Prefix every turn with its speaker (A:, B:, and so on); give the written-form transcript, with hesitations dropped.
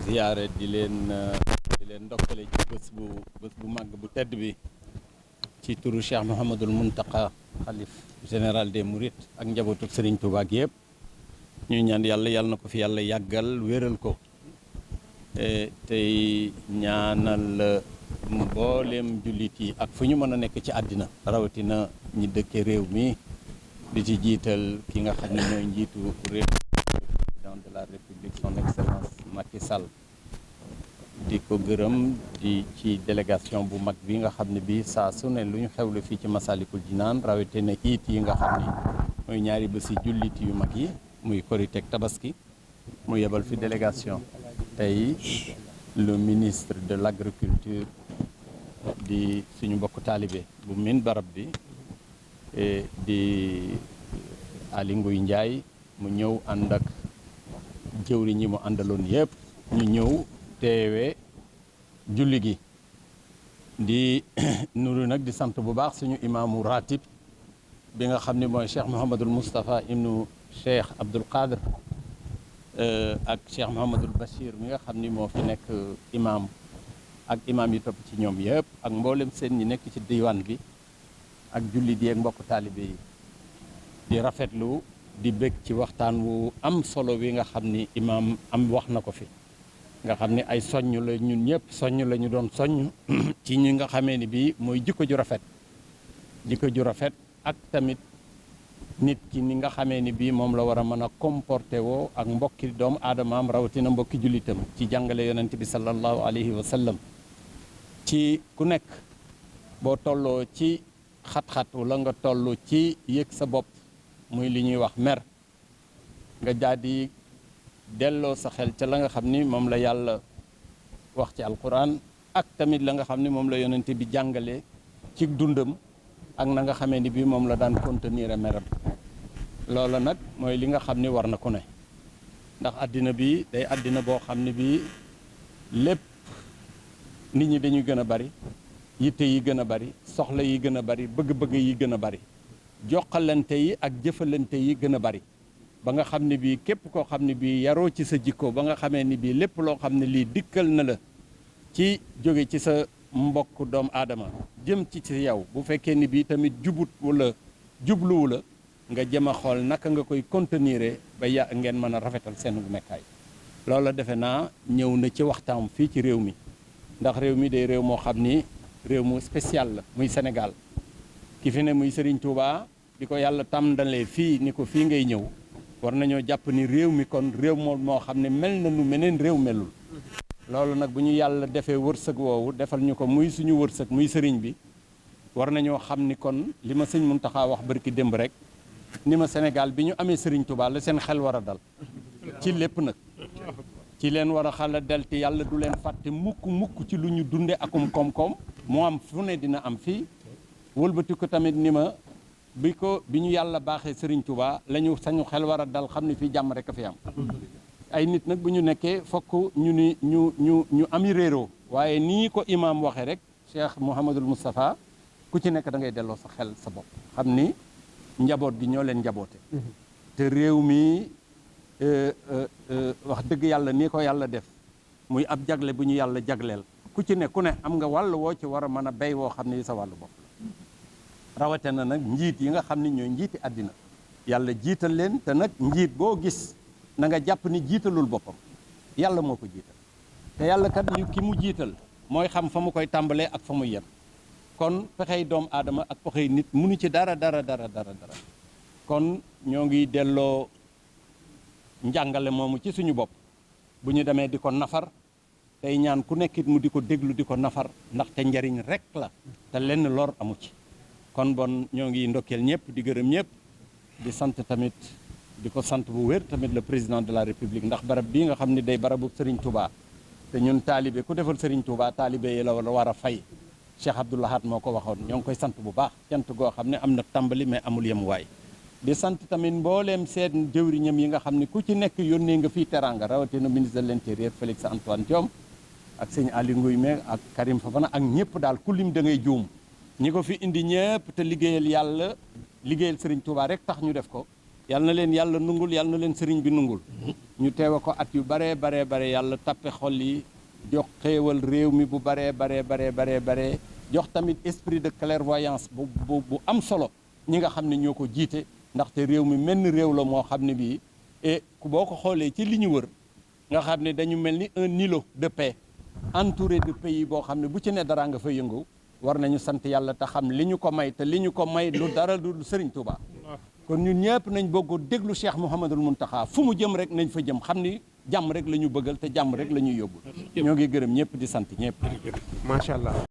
A: ziyaare di leen ndokkale ci bés bu màgg bu tedd bi ci turu Cheikh Mouhamadul Mountakha xalif général des Mourides ak njabootu Serigne Touba ak yëpp ñuy ñaan yàlla na ko fi yàlla yàggal wéral ko tey ñaanal mboolem jullit yi ak fu ñu mën a nekk ci àddina rawatina ñi dëkke réew mi di ci jiital ki nga xam ne mooy njiitu réew président de la République son excellence Macky Sall di ko gërëm ci délégation bu mag bi nga xam ne bi saa su ne lu ñu xewle fii ci Masalikul Jinaan rawatina iit yi nga xam ni mooy ñaari bési jullit yu mag yi muy Korite ak Tabaski mu yebal fi délégation tey le ministre de l'agriculture di suñu mbokk taalibe bu min barab bi di Aly Ngouille Ndiaye mu ñëw ànd ak jëwriñ ñi mu àndaloon yëpp ñu ñëw teewe julli gi di nuru nag di sant bu baax suñu imaamu ratib bi nga xam ne mooy Cheikh Mouhamadul Moustapha ibnu Cheikh Abdoul Qadir ak Cheikh Mouhamadul Bachir mi nga xam ni moo fi nekk imaam ak imaam yi topp ci ñoom yëpp ak mboolem seen ñi nekk ci diwaan bi ak julli di ak mbokk taalibe yi di rafetlu di bëgg ci waxtaan wu am solo wi nga xam ni imaam wax na ko fi nga xam ni ay soññ la ñun ñëpp soññ la ñu doon soññ ci ñi nga xamee ni bii mooy jikko ju rafet ak tamit nit ki ni nga xamee ni bii moom la war a mën a comporté woo ak mbokki doomu aadamaam rawatina mbokki jullitam ci jàngale yonent bi sallallahu alayhi wa sallam ci ku nekk boo tolloo ci xat-xat wala nga toll ci yëg sa bopp muy li ñuy wax mer nga jaadi delloo sa xel ca la nga xam ni moom la yàlla wax ci alquran ak tamit la nga xam ni moom la yonent bi jàngale ci dundam ak na nga xamee ni bii moom la daan contenir meram loola nag mooy li nga xam ni war na ku ne ndax àddina bi day àddina boo xam ne bii lépp nit ñi dañuy gën a bari yitte yi gën a bari soxla yi gën a bari bëgg-bëgg yi gën a bari joxalante yi ak jëfalante yi gën a bari ba nga xam ne bii képp koo xam ne bii yaroo ci sa jikko ba nga xamee ni bii lépp loo xam ne lii dikkal na la ci jóge ci sa mbokk doomu aadama jëm ci yow bu fekkee ni bii tamit jubut wala jubluwu la nga jëm a xool naka nga koy contenir ba ngeen mën a rafetal seen nekkaay loola defe naa ñëw na ci waxtaan fii ci réew mi ndax réew mi day réew moo xam ni réew mu spécial la muy Sénégal ki fi ne muy Serigne Touba di ko yàlla tàmdalee fii ni ko fii ngay ñëw war nañoo jàpp ni réew mi kon réew moo xam ne mel na nu meneen réew melul loolu nag bu ñu yàlla defee wërsëg woowu defal ñu ko muy suñu wërsëg muy sëriñ bi war nañoo xam ni kon li ma sëñ Muntaxa wax barki démb rek ni ma Sénégal bi ñu amee Serigne Touba la seen xel war a dal ci lépp nag ci leen war a xala del te yàlla du leen fàtte mukk ci lu ñu dunde akum koom-koom moo am fu ne dina am fii wëlbati ko tamit ni ma bi ñu yàlla baaxee Serigne Touba la ñu sañu xel war a dal xam ne fii jàmm rek a fi am ay nit nag bu ñu nekkee fokk ñu ami réeroo waaye nii ko imaam waxee rek Cheikh Mouhamadul Moustapha ku ci nekk da ngay delloo sa xel sa bopp xam ni njaboot gi ñoo leen njaboote te réew mi wax dëgg yàlla nii ko yàlla def muy ab jagle bu ñu yàlla jagleel ku ci ne ku ne am nga wàll woo ci war a mën a béy woo xam ne sa wàllu bopp rawate na nag njiit yi nga xam ne ñooy njiiti àddina yàlla jiital leen te nag njiit boo gis na nga jàpp ni jiitalul boppam yàlla moo ko jiital te yàlla kat ki mu jiital mooy xam fa mu koy tàmbalee ak fa mu yem kon pexey doomu aadama ak pexey nit munu ci dara kon ñoo ngi delloo njàngale moomu ci suñu bopp bu ñu demee di ko nafar tey ñaan ku nekkit mu di ko déglu di ko nafar ndaxte njariñ rek la te lenn lor amu ci kon bon ñoo ngi ndokkeel ñëpp di gërëm ñëpp di sant tamit di ko sant bu wér tamit le président de la république ndax barab bii nga xam ne day barabu Serigne Touba te ñun taalibe ku defal Serigne Touba taalibe yi la war a fay Cheikh Abdou Lahad moo ko waxoon ñoo ngi koy sant bu baax cant goo xam ne am na tàmbali mais amul yem waay di sant tamit mbooleem seen jëwriñam yi nga xam ne ku ci nekk yónnee nga fii teranga rawatina ministre de l'intérieur Félix Antoine Diome ak sëñ Ali Nguy me ak Karim Fafana ak ñëpp daal ku lim da ngay juum ñi ko fi indi ñëpp te liggéeyal yàlla liggéeyal sëriñ Touba rek tax ñu def ko yal na leen yàlla nungul yal na leen sëriñ bi nungul ñu teewe ko at yu baree bare yàlla tappe xol yi jox xéewal réew mi bu baree bare jox tamit esprit de clairvoyance bu am solo ñi nga xam ne ñoo ko jiite ndaxte réew mi mel ni réew la moo xam ne bii et boo ko xoolee ci li ñu wër nga xam ne dañu mel ni un îlot de paix entouré de pays boo xam ne bu ci ne dara nga fa yëngu war nañu sant yàlla te xam li ñu ko may te li ñu ko may lu dara du Sëriñ Tuuba kon ñun ñëpp nañ bëgg déglu Cheikh Mouhamadul Mountakha fu mu jëm rek nañ fa jëm xam ni jàmm rek la ñu bëggal te jàmm rek la ñuy yóbbu ñoo ngi gërëm ñëpp di sant ñëpp
B: macha allah